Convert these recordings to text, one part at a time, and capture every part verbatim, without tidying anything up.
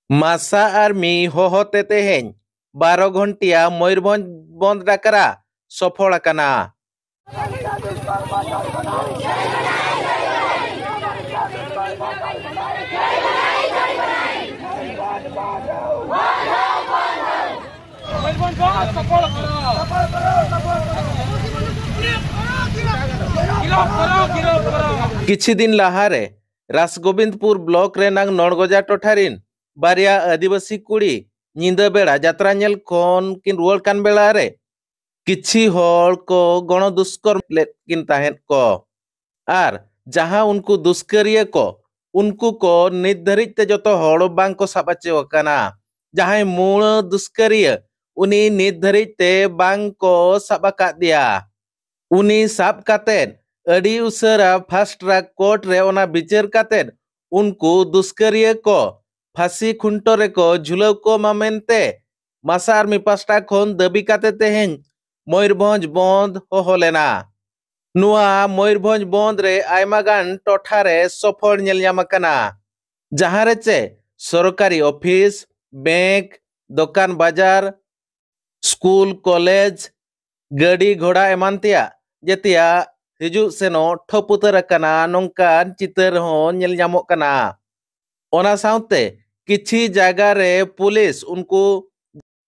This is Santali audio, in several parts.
ᱢᱟᱥᱟ ᱟᱨᱢᱤ ᱦᱚᱦᱚᱛᱮ ᱛᱮᱦᱮᱧ ᱵᱟᱨᱚ ᱜᱷᱚᱱᱴᱤᱭᱟ ᱢᱚᱭᱩᱨᱵᱷᱚᱸᱡᱽ ᱵᱚᱱᱫᱽ ᱰᱟᱠᱨᱟ ᱥᱚᱯᱷᱚᱞ ᱟᱠᱟᱱᱟ᱾ ᱠᱤᱪᱷᱤ ᱫᱤᱱ ᱞᱟᱦᱟᱨᱮ ᱨᱟᱥᱜᱳᱵᱤᱱᱫᱯᱩᱨ ᱵᱞᱚᱠ ᱨᱮᱱᱟᱝ ᱱᱚᱲᱜᱚᱡᱟ ᱴᱚᱴᱷᱟ ᱨᱤᱱ ᱵᱟᱨᱭᱟ ᱟᱹᱫᱤᱵᱟᱹᱥᱤ ᱠᱩᱲᱤ ᱧᱤᱫᱟᱹ ᱵᱮᱲᱟ ᱡᱟᱛᱨᱟ ᱧᱮᱞ ᱠᱷᱚᱱ ᱠᱤᱱ ᱨᱩᱣᱟᱹᱲ ᱠᱟᱱ ᱵᱮᱲᱟ ᱨᱮ ᱠᱤᱪᱷᱤ ᱦᱚᱲ ᱠᱚ ᱜᱚᱬᱚ ᱫᱩᱥᱠᱚᱨᱢ ᱞᱮᱫ ᱠᱤᱱ ᱛᱟᱦᱮᱸᱫ ᱠᱚ᱾ ᱟᱨ ᱡᱟᱦᱟᱸ ᱩᱱᱠᱩ ᱫᱩᱥᱠᱟᱹᱨᱤᱭᱟᱹ ᱠᱚ, ᱩᱱᱠᱩ ᱠᱚ ᱱᱤᱛ ᱫᱷᱟᱹᱨᱤᱡ ᱛᱮ ᱡᱚᱛᱚ ᱦᱚᱲ ᱵᱟᱝ ᱠᱚ ᱥᱟᱵ ᱦᱚᱪᱚ ᱟᱠᱟᱱᱟ᱾ ᱡᱟᱦᱟᱸᱭ ᱢᱩᱲ ᱫᱩᱥᱠᱟᱹᱨᱤᱭᱟᱹ, ᱩᱱᱤ ᱱᱤᱛ ᱫᱷᱟᱹᱨᱤᱡ ᱛᱮ ᱵᱟᱝ ᱠᱚ ᱥᱟᱵ ᱟᱠᱟᱫ ᱫᱮᱭᱟ᱾ ᱩᱱᱤ ᱥᱟᱵ ᱠᱟᱛᱮᱫ ᱟᱹᱰᱤ ᱩᱥᱟᱹᱨᱟ ᱯᱷᱟᱥᱴ ᱴᱨᱟᱠ ᱠᱳᱨᱴ ᱨᱮ ᱚᱱᱟ ᱵᱤᱪᱟᱹᱨ ᱠᱟᱛᱮᱫ ᱩᱱᱠᱩ ᱫᱩᱥᱠᱟᱹᱨᱤᱭᱟᱹ ᱠᱚ ᱯᱷᱟᱹᱥᱤ ᱠᱷᱩᱱᱴᱟᱹᱣ ᱨᱮᱠᱚ ᱡᱷᱩᱞᱟᱹᱣ ᱠᱚᱢᱟ ᱢᱮᱱᱛᱮ ᱢᱟᱥᱟ ᱟᱨᱢᱤ ᱯᱟᱥᱴᱟ ᱠᱷᱚᱱ ᱫᱟᱹᱵᱤ ᱠᱟᱛᱮ ᱛᱮᱦᱮᱧ ᱢᱚᱭᱩᱨᱵᱷᱚᱸᱡᱽ ᱵᱚᱱᱫᱽ ᱦᱚᱦᱚ ᱞᱮᱱᱟ᱾ ᱱᱚᱣᱟ ᱢᱚᱭᱩᱨᱵᱷᱚᱸᱡᱽ ᱵᱚᱱᱫᱽ ᱨᱮ ᱟᱭᱢᱟ ᱜᱟᱱ ᱴᱚᱴᱷᱟ ᱨᱮ ᱥᱚᱯᱷᱚᱞ ᱧᱮᱞ ᱧᱟᱢ ᱟᱠᱟᱱᱟ, ᱡᱟᱦᱟᱸ ᱨᱮ ᱪᱮ ᱥᱚᱨᱠᱟᱨᱤ ᱚᱯᱷᱤᱥ, ᱵᱮᱝᱠ, ᱫᱚᱠᱟᱱ ᱵᱟᱡᱟᱨ, ᱥᱠᱩᱞ, ᱠᱚᱞᱮᱡᱽ, ᱜᱟᱹᱰᱤ ᱜᱷᱚᱲᱟ ᱮᱢᱟᱱ ᱛᱮᱭᱟᱜ ᱡᱮᱛᱮᱭᱟᱜ ᱦᱤᱡᱩᱜ ᱥᱮᱱᱚᱜ ᱴᱷᱚᱯ ᱩᱛᱟᱹᱨ ᱟᱠᱟᱱᱟ, ᱱᱚᱝᱠᱟᱱ ᱪᱤᱛᱟᱹᱨ ᱦᱚᱸ ᱧᱮᱞ ᱧᱟᱢᱚᱜ ᱠᱟᱱᱟ᱾ ᱚᱱᱟ ᱥᱟᱶᱛᱮ ᱠᱤᱪᱷᱤ ᱡᱟᱭᱜᱟ ᱨᱮ ᱯᱩᱞᱤᱥ ᱩᱱᱠᱩ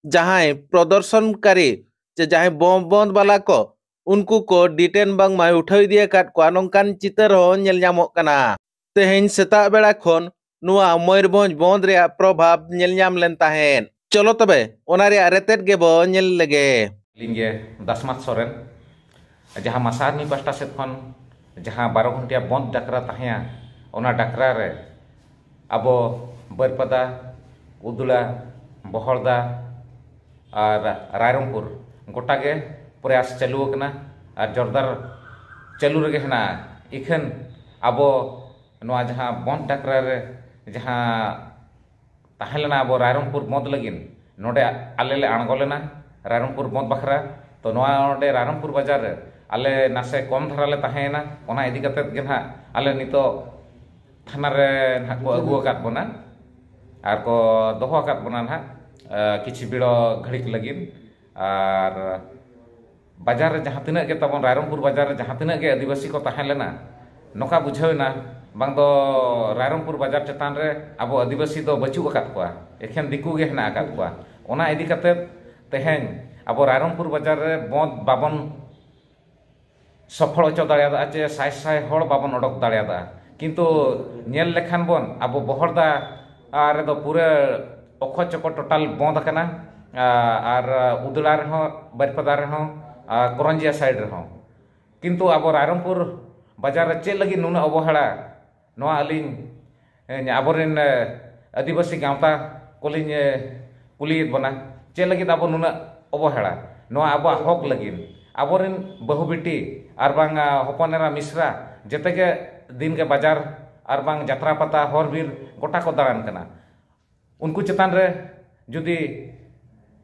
ᱡᱟᱦᱟᱸᱭ ᱯᱨᱚᱫᱚᱨᱥᱚᱱᱠᱟᱨᱤ ᱪᱮ ᱡᱟᱦᱟᱸᱭ ᱵᱚ-, ᱵᱚᱱᱫ ᱵᱟᱞᱟ ᱠᱚ, ᱩᱱᱠᱩ ᱠᱚ ᱰᱤᱴᱮᱱ ᱵᱟᱝᱢᱟᱭ ᱩᱴᱷᱟᱹᱣ ᱤᱫᱤ ᱟᱠᱟᱫ ᱠᱚᱣᱟ, ᱱᱚᱝᱠᱟᱱ ᱪᱤᱛᱟᱹᱨ ᱦᱚᱸ ᱧᱮᱞ ᱧᱟᱢᱚᱜ ᱠᱟᱱᱟ᱾ ᱛᱮᱦᱮᱧ ᱥᱮᱛᱟᱜ ᱵᱮᱲᱟ ᱠᱷᱚᱱ ᱱᱚᱣᱟ ᱢᱚᱭᱩᱨᱵᱷᱚᱸᱡᱽ ᱵᱚᱱᱫᱽ ᱨᱮᱭᱟᱜ ᱯᱨᱚᱵᱷᱟᱵᱽ ᱧᱮᱞ ᱧᱟᱢ ᱞᱮᱱ ᱛᱟᱦᱮᱸᱫ᱾ ᱪᱚᱞᱚ ᱛᱚᱵᱮ, ᱚᱱᱟ ᱨᱮᱭᱟᱜ ᱨᱮᱛᱮᱫ ᱜᱮᱵᱚ ᱧᱮᱞ ᱞᱮᱜᱮ᱾ ᱟᱹᱞᱤᱧ ᱜᱮ ᱫᱟᱥᱢᱟᱛ ᱥᱚᱨᱮᱱ᱾ ᱡᱟᱦᱟᱸ ᱢᱟᱥᱟ ᱟᱨᱢᱤ ᱯᱟᱥᱴᱟ ᱥᱮᱫ ᱠᱷᱚᱱ ᱡᱟᱦᱟᱸ ᱵᱟᱨᱚ ᱜᱷᱚᱱᱴᱤᱭᱟ ᱵᱚᱱᱫᱽ ᱰᱟᱠᱨᱟ ᱛᱟᱦᱮᱸᱭᱟ, ᱚᱱᱟ ᱰᱟᱠᱨᱟ ᱨᱮ ᱟᱵᱚ ᱵᱟᱹᱨᱯᱟᱫᱟ, ᱩᱫᱽᱲᱟ, ᱵᱚᱦᱚᱲᱫᱟ ᱟᱨ ᱨᱟᱭᱨᱚᱝᱯᱩᱨ ᱜᱚᱴᱟ ᱜᱮ ᱯᱨᱚᱭᱟᱥ ᱪᱟᱹᱞᱩ ᱟᱠᱟᱱᱟ ᱟᱨ ᱡᱳᱨᱫᱟᱨ ᱪᱟᱹᱞᱩ ᱨᱮᱜᱮ ᱦᱮᱱᱟᱜᱼᱟ᱾ ᱤᱠᱷᱟᱹᱱ ᱟᱵᱚ ᱱᱚᱣᱟ ᱡᱟᱦᱟᱸ ᱵᱚᱱᱫᱽ ᱰᱟᱠᱨᱟ ᱨᱮ ᱡᱟᱦᱟᱸ ᱛᱟᱦᱮᱸ ᱞᱮᱱᱟ ᱟᱵᱚ ᱨᱟᱭᱨᱚᱝᱯᱩᱨ ᱵᱚᱱᱫᱽ ᱞᱟᱹᱜᱤᱫ, ᱱᱚᱰᱮ ᱟᱞᱮ ᱞᱮ ᱟᱬᱜᱚ ᱞᱮᱱᱟ ᱨᱟᱭᱨᱚᱝᱯᱩᱨ ᱵᱚᱱᱫᱽ ᱵᱟᱠᱷᱨᱟ᱾ ᱛᱚ, ᱱᱚᱣᱟ ᱱᱚᱰᱮ ᱨᱟᱭᱨᱚᱝᱯᱩᱨ ᱵᱟᱡᱟᱨ ᱨᱮ ᱟᱞᱮ ᱱᱟᱥᱮ ᱠᱚᱢ ᱫᱷᱟᱨᱟ ᱞᱮ ᱛᱟᱦᱮᱸᱭᱮᱱᱟ, ᱚᱱᱟ ᱤᱫᱤ ᱠᱟᱛᱮᱫ ᱜᱮ ᱱᱟᱦᱟᱜ ᱟᱞᱮ ᱱᱤᱛᱚᱜ ᱛᱷᱟᱱᱟ ᱨᱮ ᱱᱟᱦᱟᱜ ᱠᱚ ᱟᱹᱜᱩ ᱟᱠᱟᱫ ᱵᱚᱱᱟ᱾ ᱟᱨ ᱠᱚ ᱫᱚᱦᱚ ᱟᱠᱟᱫ ᱵᱚᱱᱟ ᱱᱟᱦᱟᱜ, ᱮ, ᱠᱤᱪᱷᱤ ᱵᱮᱲᱟ ᱜᱷᱟᱹᱲᱤᱠ ᱞᱟᱹᱜᱤᱫ᱾ ᱟᱨ ᱵᱟᱡᱟᱨ ᱨᱮ ᱡᱟᱦᱟᱸ ᱛᱤᱱᱟᱹᱜ ᱜᱮ ᱛᱟᱵᱚᱱ, ᱨᱟᱭᱨᱚᱝᱯᱩᱨ ᱵᱟᱡᱟᱨ ᱨᱮ ᱡᱟᱦᱟᱸ ᱛᱤᱱᱟᱹᱜ ᱜᱮ ᱟᱹᱫᱤᱵᱟᱹᱥᱤ ᱠᱚ ᱛᱟᱦᱮᱸ ᱞᱮᱱᱟ, ᱱᱚᱝᱠᱟ ᱵᱩᱡᱷᱟᱹᱣ ᱮᱱᱟ ᱵᱟᱝ ᱫᱚ ᱨᱟᱭᱨᱚᱝᱯᱩᱨ ᱵᱟᱡᱟᱨ ᱪᱮᱛᱟᱱ ᱨᱮ ᱟᱵᱚ ᱟᱹᱫᱤᱵᱟᱹᱥᱤ ᱫᱚ ᱵᱟᱹᱪᱩᱜ ᱟᱠᱟᱫ ᱠᱚᱣᱟ, ᱮᱠᱷᱮᱱ ᱫᱤᱠᱩ ᱜᱮ ᱦᱮᱱᱟᱜ ᱟᱠᱟᱫ ᱠᱚᱣᱟ᱾ ᱚᱱᱟ ᱤᱫᱤ ᱠᱟᱛᱮ ᱛᱮᱦᱮᱧ ᱟᱵᱚ ᱨᱟᱭᱨᱚᱝᱯᱩᱨ ᱵᱟᱡᱟᱨ ᱨᱮ ᱵᱚᱸᱫᱽ ᱵᱟᱵᱚᱱ ᱥᱚᱯᱷᱚᱞ ᱦᱚᱪᱚ ᱫᱟᱲᱮᱭᱟᱫᱟ, ᱪᱮ ᱥᱟᱭ ᱥᱟᱭ ᱦᱚᱲ ᱵᱟᱵᱚᱱ ᱚᱰᱚᱠ ᱫᱟᱲᱮᱭᱟᱫᱟ᱾ ᱠᱤᱱᱛᱩ ᱧᱮᱞ ᱞᱮᱠᱷᱟᱱ ᱵᱚᱱ, ᱟᱵᱚ ᱵᱚᱦᱚᱲᱫᱟ, ᱟ, ᱨᱮᱫᱚ ᱯᱩᱨᱟᱹ ᱚᱠᱷᱚ ᱪᱚᱠᱚ ᱴᱳᱴᱟᱞ ᱵᱚᱸᱫᱽ ᱟᱠᱟᱱᱟ, ᱟ, ᱟᱨ ᱩᱫᱽᱲᱟ ᱨᱮᱦᱚᱸ, ᱵᱟᱨᱤᱯᱟᱫᱟ ᱨᱮᱦᱚᱸ, ᱟ, ᱠᱚᱨᱚᱱᱡᱤᱭᱟ ᱥᱟᱭᱤᱰ ᱨᱮᱦᱚᱸ᱾ ᱠᱤᱱᱛᱩ ᱟᱵᱚ ᱨᱟᱭᱨᱚᱝᱯᱩᱨ ᱵᱟᱡᱟᱨ ᱨᱮ ᱪᱮᱫ ᱞᱟᱹᱜᱤᱫ ᱱᱩᱱᱟᱹᱜ ᱚᱵᱚᱦᱮᱲᱟ? ᱱᱚᱣᱟ ᱟᱹᱞᱤᱧ, ᱮ, ᱟᱵᱚᱨᱮᱱ, ᱮ, ᱟᱹᱫᱤᱵᱟᱹᱥᱤ ᱜᱟᱶᱛᱟ ᱠᱚᱞᱤᱧ, ᱮ, ᱠᱩᱞᱤᱭᱮᱫ ᱵᱚᱱᱟ, ᱪᱮᱫ ᱞᱟᱹᱜᱤᱫ ᱟᱵᱚ ᱱᱩᱱᱟᱹᱜ ᱚᱵᱚᱦᱮᱲᱟ? ᱱᱚᱣᱟ ᱟᱵᱚᱣᱟᱜ ᱦᱚᱠ ᱞᱟᱹᱜᱤᱫ᱾ ᱟᱵᱚᱨᱮᱱ ᱵᱟᱹᱦᱩ ᱵᱤᱴᱤ ᱟᱨ ᱵᱟᱝ, ᱟ, ᱦᱚᱯᱚᱱ ᱮᱨᱟ ᱢᱤᱥᱨᱟ ᱡᱮᱛᱮ ᱜᱮ ᱫᱤᱱ ᱜᱮ ᱵᱟᱡᱟᱨ ᱟᱨ ᱵᱟᱝ ᱡᱟᱛᱨᱟ ᱯᱟᱛᱟ, ᱦᱚᱨ ᱵᱤᱨ ᱜᱚᱴᱟ ᱠᱚ ᱫᱟᱬᱟᱱ ᱠᱟᱱᱟ᱾ ᱩᱱᱠᱩ ᱪᱮᱛᱟᱱ ᱨᱮ ᱡᱩᱫᱤ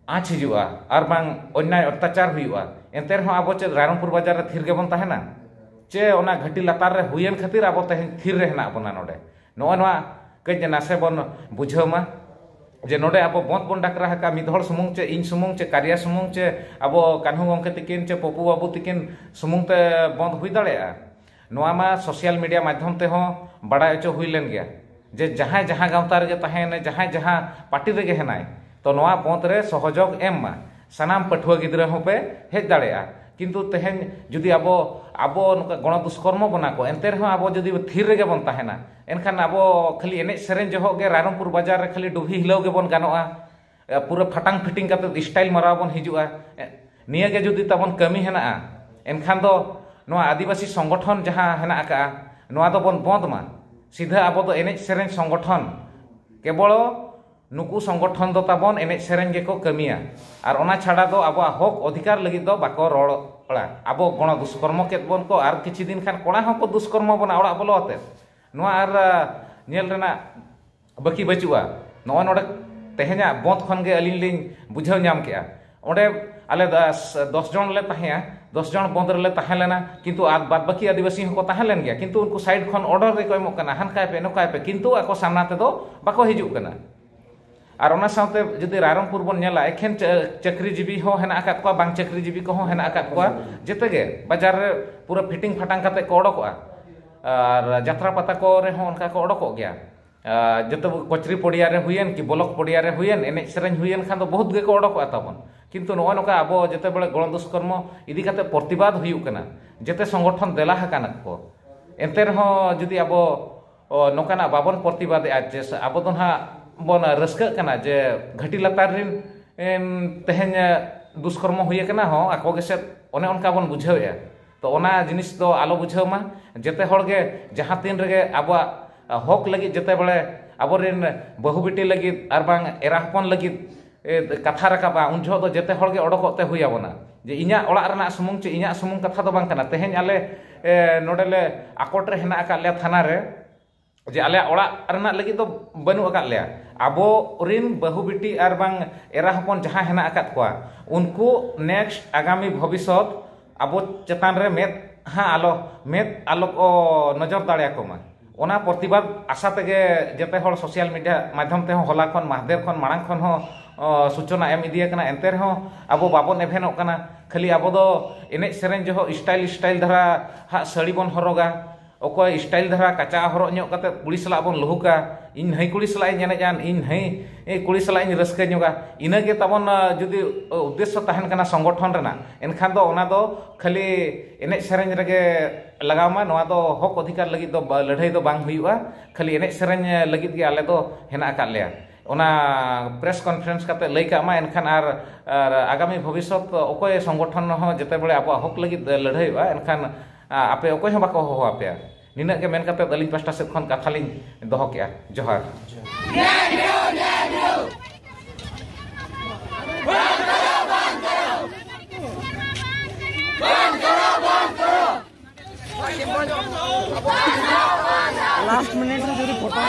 ᱟᱸᱪ ᱦᱤᱡᱩᱜᱼᱟ ᱟᱨ ᱵᱟᱝ ᱚᱱᱭᱟᱭ ᱚᱛᱛᱟᱪᱟᱨ ᱦᱩᱭᱩᱜᱼᱟ, ᱮᱱᱛᱮ ᱨᱮᱦᱚᱸ ᱟᱵᱚ ᱪᱮᱫ ᱨᱟᱭᱨᱚᱝᱯᱩᱨ ᱵᱟᱡᱟᱨ ᱨᱮ ᱛᱷᱤᱨ ᱜᱮᱵᱚᱱ ᱛᱟᱦᱮᱱᱟ? ᱪᱮ ᱚᱱᱟ ᱜᱷᱟᱹᱴᱤ ᱞᱟᱛᱟᱨ ᱨᱮ ᱦᱩᱭᱮᱱ ᱠᱷᱟᱹᱛᱤᱨ ᱟᱵᱚ ᱛᱮᱦᱮᱧ ᱛᱷᱤᱨ ᱨᱮ ᱦᱮᱱᱟᱜ ᱵᱚᱱᱟ ᱱᱚᱰᱮ? ᱱᱚᱜᱼᱚᱭ ᱱᱚᱣᱟ ᱠᱟᱹᱡ ᱱᱟᱥᱮ ᱵᱚᱱ ᱵᱩᱡᱷᱟᱹᱣ ᱢᱟ, ᱡᱮ ᱱᱚᱰᱮ ᱟᱵᱚ ᱵᱚᱸᱫᱽ ᱵᱚᱱ ᱰᱟᱠᱨᱟ ᱟᱠᱟᱫ, ᱢᱤᱫ ᱦᱚᱲ ᱥᱩᱢᱩᱝ ᱪᱮ ᱤᱧ ᱥᱩᱢᱩᱝ ᱪᱮ ᱠᱟᱨᱭᱟ ᱥᱩᱢᱩᱝ ᱪᱮ ᱟᱵᱚ ᱠᱟᱹᱱᱦᱩ ᱜᱚᱢᱠᱮ ᱛᱤᱠᱤᱱ ᱪᱮ ᱯᱚᱯᱩ ᱵᱟᱹᱵᱩ ᱛᱤᱠᱤᱱ ᱥᱩᱢᱩᱝ ᱛᱮ ᱵᱚᱸᱫᱽ ᱦᱩᱭ ᱫᱟᱲᱮᱭᱟᱜᱼᱟ? ᱱᱚᱣᱟ ᱢᱟ social media ᱢᱟᱫᱽᱫᱷᱚᱢ ᱛᱮᱦᱚᱸ ᱵᱟᱲᱟᱭ ᱦᱚᱪᱚ ᱦᱩᱭ ᱞᱮᱱ ᱜᱮᱭᱟ, ᱡᱮ ᱡᱟᱦᱟᱸᱭ ᱡᱟᱦᱟᱸ ᱜᱟᱶᱛᱟ ᱨᱮᱜᱮ ᱛᱟᱦᱮᱸᱭᱮᱱᱟᱭ, ᱡᱟᱦᱟᱸᱭ ᱡᱟᱦᱟᱸ ᱯᱟᱨᱴᱤ ᱨᱮᱜᱮ ᱦᱮᱱᱟᱭ, ᱛᱚ ᱱᱚᱣᱟ ᱵᱚᱸᱫᱽ ᱨᱮ ᱥᱚᱦᱚᱡᱳᱜᱽ ᱮᱢ ᱢᱟ᱾ ᱥᱟᱱᱟᱢ ᱯᱟᱹᱴᱷᱩᱣᱟᱹ ᱜᱤᱫᱽᱨᱟᱹ ᱦᱚᱸᱯᱮ ᱦᱮᱡ ᱫᱟᱲᱮᱭᱟᱜᱼᱟ᱾ ᱠᱤᱱᱛᱩ ᱛᱮᱦᱮᱧ ᱡᱩᱫᱤ ᱟᱵᱚ, ᱟᱵᱚ ᱱᱚᱝᱠᱟ ᱜᱚᱬᱚ ᱫᱩᱥᱠᱚᱨᱢᱚ ᱵᱚᱱᱟ ᱠᱚ, ᱮᱱᱛᱮ ᱨᱮᱦᱚᱸ ᱟᱵᱚ ᱡᱩᱫᱤ ᱛᱷᱤᱨ ᱨᱮᱜᱮ ᱵᱚᱱ ᱛᱟᱦᱮᱱᱟ, ᱮᱱᱠᱷᱟᱱ ᱟᱵᱚ ᱠᱷᱟᱹᱞᱤ ᱮᱱᱮᱡ ᱥᱮᱨᱮᱧ ᱡᱚᱦᱚᱜ ᱜᱮ ᱨᱟᱭᱨᱚᱝᱯᱩᱨ ᱵᱟᱡᱟᱨ ᱨᱮ ᱠᱷᱟᱹᱞᱤ ᱰᱩᱵᱷᱤ ᱦᱤᱞᱟᱹᱣ ᱜᱮᱵᱚᱱ ᱜᱟᱱᱚᱜᱼᱟ᱾ ᱮ, ᱯᱩᱨᱟᱹ ᱯᱷᱟᱴᱟᱝ ᱯᱷᱤᱴᱤᱝ ᱠᱟᱛᱮ style ᱢᱟᱨᱟᱣ ᱵᱚᱱ ᱦᱤᱡᱩᱜᱼᱟ᱾ ᱮ, ᱱᱤᱭᱟᱹ ᱜᱮ ᱡᱩᱫᱤ ᱛᱟᱵᱚᱱ ᱠᱟᱹᱢᱤ ᱦᱮᱱᱟᱜᱼᱟ, ᱮᱱᱠᱷᱟᱱ ᱫᱚ ᱱᱚᱣᱟ ᱟᱹᱫᱤᱵᱟᱹᱥᱤ ᱥᱚᱝᱜᱚᱴᱷᱚᱱ ᱡᱟᱦᱟᱸ ᱦᱮᱱᱟᱜ ᱟᱠᱟᱜᱼᱟ, ᱱᱚᱣᱟ ᱫᱚᱵᱚᱱ ᱵᱚᱸᱫᱽ ᱢᱟ᱾ ᱥᱤᱫᱷᱟᱹ ᱟᱵᱚ ᱫᱚ ᱮᱱᱮᱡ ᱥᱮᱨᱮᱧ ᱥᱚᱝᱜᱚᱴᱷᱚᱱ, ᱠᱮᱵᱚᱞ ᱱᱩᱠᱩ ᱥᱚᱝᱜᱚᱴᱷᱚᱱ ᱫᱚ ᱛᱟᱵᱚᱱ ᱮᱱᱮᱡ ᱥᱮᱨᱮᱧ ᱜᱮᱠᱚ ᱠᱟᱹᱢᱤᱭᱟ, ᱟᱨ ᱚᱱᱟ ᱪᱷᱟᱰᱟ ᱫᱚ ᱟᱵᱚᱣᱟᱜ ᱦᱚᱠ ᱚᱫᱷᱤᱠᱟᱨ ᱞᱟᱹᱜᱤᱫ ᱫᱚ ᱵᱟᱠᱚ ᱨᱚᱲᱟ᱾ ᱟᱵᱚ ᱜᱚᱬᱚ ᱫᱩᱥᱠᱚᱨᱢᱚ ᱠᱮᱫ ᱵᱚᱱ ᱠᱚ, ᱟᱨ ᱠᱤᱪᱷᱩ ᱫᱤᱱ ᱠᱷᱟᱱ ᱠᱚᱲᱟ ᱦᱚᱸᱠᱚ ᱫᱩᱥᱠᱚᱨᱢᱚ ᱵᱚᱱᱟ ᱚᱲᱟᱜ ᱵᱚᱞᱚ ᱟᱛᱮᱫ᱾ ᱱᱚᱣᱟ ᱟᱨ, ᱟ, ᱧᱮᱞ ᱨᱮᱱᱟᱜ ᱵᱟᱹᱠᱤ ᱵᱟᱹᱪᱩᱜᱼᱟ᱾ ᱱᱚᱜᱼᱚᱭ ᱱᱚᱰᱮ ᱛᱮᱦᱮᱧᱟᱜ ᱵᱚᱸᱫᱽ ᱠᱷᱚᱱ ᱜᱮ ᱟᱹᱞᱤᱧ ᱞᱤᱧ ᱵᱩᱡᱷᱟᱹᱣ ᱧᱟᱢ ᱠᱮᱜᱼᱟ᱾ ᱚᱸᱰᱮ ᱟᱞᱮ ᱫᱚᱥ ᱡᱚᱱ ᱞᱮ ᱛᱟᱦᱮᱸᱭᱟ, ᱫᱚᱥ ᱡᱚᱱ ᱵᱚᱱᱫ ᱨᱮᱞᱮ ᱛᱟᱦᱮᱸ ᱞᱮᱱᱟ, ᱠᱤᱱᱛᱩ ᱟᱨ ᱵᱟᱫ ᱵᱟᱹᱠᱤ ᱟᱹᱫᱤᱵᱟᱹᱥᱤ ᱦᱚᱸᱠᱚ ᱛᱟᱦᱮᱸ ᱞᱮᱱ ᱜᱮᱭᱟ, ᱠᱤᱱᱛᱩ ᱩᱱᱠᱩ ᱥᱟᱭᱤᱰ ᱠᱷᱚᱱ ᱚᱨᱰᱟᱨ ᱜᱮᱠᱚ ᱮᱢᱚᱜ ᱠᱟᱱᱟ, ᱦᱟᱱᱠᱟᱭ ᱯᱮ, ᱱᱚᱝᱠᱟᱭ ᱯᱮ, ᱠᱤᱱᱛᱩ ᱟᱠᱚ ᱥᱟᱢᱱᱟ ᱛᱮᱫᱚ ᱵᱟᱠᱚ ᱦᱤᱡᱩᱜ ᱠᱟᱱᱟ᱾ ᱟᱨ ᱚᱱᱟ ᱥᱟᱶᱛᱮ ᱡᱩᱫᱤ ᱨᱟᱭᱨᱚᱝᱯᱩᱨ ᱵᱚᱱ ᱧᱮᱞᱟ, ᱮᱠᱷᱮᱱ ᱪᱟ- ᱪᱟᱹᱠᱨᱤᱡᱤᱵᱤ ᱦᱚᱸ ᱦᱮᱱᱟᱜ ᱟᱠᱟᱫ ᱠᱚᱣᱟ, ᱵᱟᱝ ᱪᱟᱹᱠᱨᱤᱡᱤᱵᱤ ᱠᱚᱦᱚᱸ ᱦᱮᱱᱟᱜ ᱟᱠᱟᱫ ᱠᱚᱣᱟ᱾ ᱡᱮᱛᱮ ᱜᱮ ᱵᱟᱡᱟᱨ ᱨᱮ ᱯᱩᱨᱟᱹ ᱯᱷᱤᱴᱤᱝ ᱯᱷᱟᱴᱟᱝ ᱠᱟᱛᱮ ᱠᱚ ᱚᱰᱚᱠᱚᱜᱼᱟ᱾ ᱟᱨ ᱡᱟᱛᱨᱟ ᱯᱟᱛᱟ ᱠᱚᱨᱮ ᱦᱚᱸ ᱚᱱᱠᱟ ᱠᱚ ᱚᱰᱚᱠᱚᱜ ᱜᱮᱭᱟ᱾ ᱟᱨ ᱡᱚᱛᱚ ᱠᱚᱪᱨᱤ ᱯᱚᱲᱤᱭᱟ ᱨᱮ ᱦᱩᱭᱮᱱ ᱠᱤ ᱵᱞᱚᱠ ᱯᱚᱲᱤᱭᱟ ᱨᱮ ᱦᱩᱭᱮᱱ, ᱮᱱᱮᱡ ᱥᱮᱨᱮᱧ ᱦᱩᱭᱮᱱ ᱠᱷᱟᱱ ᱫᱚ ᱵᱚᱦᱩᱛ ᱜᱮᱠᱚ ᱚᱰᱚᱠᱚᱜᱼᱟ ᱛᱟᱵᱚᱱ᱾ ᱠᱤᱱᱛᱩ ᱱᱚᱜᱼᱚᱭ ᱱᱚᱝᱠᱟ ᱟᱵᱚ ᱡᱮᱛᱮ ᱵᱮᱲᱮ ᱜᱚᱬᱚ ᱫᱩᱥᱠᱚᱨᱢᱚ ᱤᱫᱤ ᱠᱟᱛᱮ ᱯᱨᱚᱛᱤᱵᱟᱫ ᱦᱩᱭᱩᱜ ᱠᱟᱱᱟ, ᱡᱮᱛᱮ ᱥᱚᱝᱜᱚᱴᱷᱚᱱ ᱫᱮᱞᱟ ᱟᱠᱟᱱᱟ ᱠᱚ, ᱮᱱᱛᱮ ᱨᱮᱦᱚᱸ ᱡᱩᱫᱤ ᱟᱵᱚ ᱚ, ᱱᱚᱝᱠᱟᱱᱟᱜ ᱵᱟᱵᱚᱱ ᱯᱨᱚᱛᱤᱵᱟᱫᱮᱜᱼᱟ ᱡᱮ ᱥᱮ ᱟᱵᱚ ᱫᱚ ᱱᱟᱦᱟᱜ ᱵᱚᱱ ᱨᱟᱹᱥᱠᱟᱹᱜ ᱠᱟᱱᱟ ᱡᱮ ᱜᱷᱟᱹᱴᱤ ᱞᱟᱛᱟᱨ ᱨᱮᱱ, ᱮᱢ, ᱛᱮᱦᱮᱧ, ᱮ, ᱫᱩᱥᱠᱚᱨᱢᱚ ᱦᱩᱭ ᱟᱠᱟᱱᱟ ᱦᱚᱸ ᱟᱠᱚ ᱜᱮᱥᱮ, ᱚᱱᱮ ᱚᱱᱠᱟ ᱵᱚᱱ ᱵᱩᱡᱷᱟᱹᱣᱮᱫᱼᱟ᱾ ᱛᱚ ᱚᱱᱟ ᱡᱤᱱᱤᱥ ᱫᱚ ᱟᱞᱚ ᱵᱩᱡᱷᱟᱹᱣ ᱢᱟ᱾ ᱡᱮᱛᱮ ᱦᱚᱲ ᱜᱮ ᱡᱟᱦᱟᱸ ᱛᱤᱱ ᱨᱮᱜᱮ ᱟᱵᱚᱣᱟᱜ, ᱟ, ᱦᱚᱠ ᱞᱟᱹᱜᱤᱫ ᱡᱮᱛᱮ ᱵᱮᱲᱮ ᱟᱵᱚᱨᱮᱱ ᱵᱟᱹᱦᱩ ᱵᱤᱴᱤ ᱞᱟᱹᱜᱤᱫ ᱟᱨ ᱵᱟᱝ ᱮᱨᱟ ᱦᱚᱯᱚᱱ ᱞᱟᱹᱜᱤᱫ, ᱮ, ᱠᱟᱛᱷᱟ ᱨᱟᱠᱟᱵᱼᱟ, ᱩᱱ ᱡᱚᱦᱚᱜ ᱫᱚ ᱡᱮᱛᱮ ᱦᱚᱲ ᱜᱮ ᱚᱰᱚᱠᱚᱜ ᱛᱮ ᱦᱩᱭ ᱟᱵᱚᱱᱟ᱾ ᱡᱮ ᱤᱧᱟᱹᱜ ᱚᱲᱟᱜ ᱨᱮᱱᱟᱜ ᱥᱩᱢᱩᱝ ᱪᱮ ᱤᱧᱟᱹᱜ ᱥᱩᱢᱩᱝ ᱠᱟᱛᱷᱟ ᱫᱚ ᱵᱟᱝ ᱠᱟᱱᱟ᱾ ᱛᱮᱦᱮᱧ ᱟᱞᱮ, ᱮ, ᱱᱚᱰᱮ ᱞᱮ ᱟᱠᱚᱴ ᱨᱮ ᱦᱮᱱᱟᱜ ᱟᱠᱟᱫ ᱞᱮᱭᱟ ᱛᱷᱟᱱᱟ ᱨᱮ, ᱡᱮ ᱟᱞᱮᱭᱟᱜ ᱚᱲᱟᱜ ᱨᱮᱱᱟᱜ ᱞᱟᱹᱜᱤᱫ ᱫᱚ ᱵᱟᱹᱱᱩᱜ ᱟᱠᱟᱫ ᱞᱮᱭᱟ᱾ ᱟᱵᱚ ᱨᱤᱱ ᱵᱟᱹᱦᱩ ᱵᱤᱴᱤ ᱟᱨ ᱵᱟᱝ ᱮᱨᱟ ᱦᱚᱯᱚᱱ ᱡᱟᱦᱟᱸ ᱦᱮᱱᱟᱜ ᱟᱠᱟᱫ ᱠᱚᱣᱟ, ᱩᱱᱠᱩ ᱱᱮᱠᱥᱴ ᱟᱜᱟᱢᱤ ᱵᱷᱚᱵᱤᱥᱥᱚᱛ ᱟᱵᱚ ᱪᱮᱛᱟᱱ ᱨᱮ ᱢᱮᱫ ᱦᱟᱸ ᱟᱞᱚ, ᱢᱮᱫ ᱟᱞᱚ ᱠᱚ ᱱᱚᱡᱚᱨ ᱫᱟᱲᱮᱭᱟᱠᱚ ᱢᱟ᱾ ᱚᱱᱟ ᱯᱨᱚᱛᱤᱵᱟᱫ ᱟᱥᱟ ᱛᱮᱜᱮ ᱡᱮᱛᱮ ᱦᱚᱲ ᱥᱳᱥᱟᱞ ᱢᱤᱰᱤᱭᱟ ᱢᱟᱫᱽᱫᱷᱚᱢ ᱛᱮᱦᱚᱸ, ᱦᱚᱞᱟ ᱠᱷᱚᱱ, ᱢᱟᱦᱫᱮᱨ ᱠᱷᱚᱱ, ᱢᱟᱲᱟᱝ ᱠᱷᱚᱱ ᱦᱚᱸ, ᱚ, ᱥᱩᱪᱚᱱᱟ ᱮᱢ ᱤᱫᱤ ᱟᱠᱟᱱᱟ᱾ ᱮᱱᱛᱮ ᱨᱮᱦᱚᱸ ᱟᱵᱚ ᱵᱟᱵᱚᱱ ᱮᱵᱷᱮᱱᱚᱜ ᱠᱟᱱᱟ᱾ ᱠᱷᱟᱹᱞᱤ ᱟᱵᱚ ᱫᱚ ᱮᱱᱮᱡ ᱥᱮᱨᱮᱧ ᱡᱚᱦᱚᱜ ᱥᱴᱟᱭᱤᱞ ᱥᱴᱟᱭᱤᱞ ᱫᱷᱟᱨᱟ ᱦᱟᱸᱜ ᱥᱟᱹᱲᱤ ᱵᱚᱱ ᱦᱚᱨᱚᱜᱟ, ᱚᱠᱚᱭ ᱥᱴᱟᱭᱤᱞ ᱫᱷᱟᱨᱟ ᱠᱟᱪᱟ ᱦᱚᱨᱚᱜ ᱧᱚᱜ ᱠᱟᱛᱮ ᱠᱩᱲᱤ ᱥᱟᱞᱟᱜ ᱵᱚᱱ ᱞᱩᱦᱩᱠᱟ, ᱤᱧ ᱱᱟᱹᱭ ᱠᱩᱲᱤ ᱥᱟᱞᱟᱜ ᱤᱧ ᱮᱱᱮᱡᱼᱟ, ᱤᱧ ᱱᱟᱹᱭ, ᱮ, ᱠᱩᱲᱤ ᱥᱟᱞᱟᱜ ᱤᱧ ᱨᱟᱹᱥᱠᱟᱹ ᱧᱚᱜᱟ, ᱤᱱᱟᱹ ᱜᱮ ᱛᱟᱵᱚᱱ, ᱟ, ᱡᱩᱫᱤ, ᱟ, ᱩᱫᱽᱫᱮᱥᱥᱚ ᱛᱟᱦᱮᱱ ᱠᱟᱱᱟ ᱥᱚᱝᱜᱚᱴᱷᱚᱱ ᱨᱮᱱᱟᱜ, ᱮᱱᱠᱷᱟᱱ ᱫᱚ ᱚᱱᱟ ᱫᱚ ᱠᱷᱟᱹᱞᱤ ᱮᱱᱮᱡ ᱥᱮᱨᱮᱧ ᱨᱮᱜᱮ ᱞᱟᱜᱟᱣ ᱢᱟ᱾ ᱱᱚᱣᱟ ᱫᱚ ᱦᱚᱠ ᱚᱫᱷᱤᱠᱟᱨ ᱞᱟᱹᱜᱤᱫ ᱫᱚ ᱵᱟ-, ᱞᱟᱹᱲᱦᱟᱹᱭ ᱫᱚ ᱵᱟᱝ ᱦᱩᱭᱩᱜᱼᱟ, ᱠᱷᱟᱹᱞᱤ ᱮᱱᱮᱡ ᱥᱮᱨᱮᱧ ᱞᱟᱹᱜᱤᱫ ᱜᱮ ᱟᱞᱮ ᱫᱚ ᱦᱮᱱᱟᱜ ᱟᱠᱟᱫ ᱞᱮᱭᱟ᱾ ᱚᱱᱟ ᱯᱨᱮᱥ ᱠᱚᱱᱯᱷᱟᱨᱮᱱᱥ ᱠᱟᱛᱮ ᱞᱟᱹᱭ ᱠᱟᱜ ᱢᱟ, ᱮᱱᱠᱷᱟᱱ ᱟᱨ, ᱟᱨ ᱟᱜᱟᱢᱤ ᱵᱷᱚᱵᱤᱥᱥᱚᱛ ᱚᱠᱚᱭ ᱥᱚᱝᱜᱚᱴᱷᱚᱱ ᱦᱚᱸ ᱡᱮᱛᱮ ᱵᱮᱲᱮ ᱟᱵᱚᱣᱟᱜ ᱦᱚᱠ ᱞᱟᱹᱜᱤᱫ ᱞᱟᱹᱲᱦᱟᱹᱭᱚᱜᱼᱟ, ᱮᱱᱠᱷᱟᱱ, ᱟ, ᱟᱯᱮ ᱚᱠᱚᱭ ᱦᱚᱸ ᱵᱟᱠᱚ ᱦᱚᱦᱚ ᱟᱯᱮᱭᱟ᱾ ᱱᱤᱱᱟᱹᱜ ᱜᱮ ᱢᱮᱱ ᱠᱟᱛᱮ ᱟᱹᱞᱤᱧ ᱯᱟᱥᱴᱟ ᱥᱮᱫ ᱠᱷᱚᱱ ᱠᱟᱛᱷᱟ ᱞᱤᱧ ᱫᱚᱦᱚ ᱠᱮᱜᱼᱟ᱾ ᱡᱚᱦᱟᱨ᱾ ᱞᱟᱥᱴ ᱢᱤᱱᱤᱴ ᱨᱮ ᱡᱩᱫᱤ ᱯᱷᱳᱴᱳ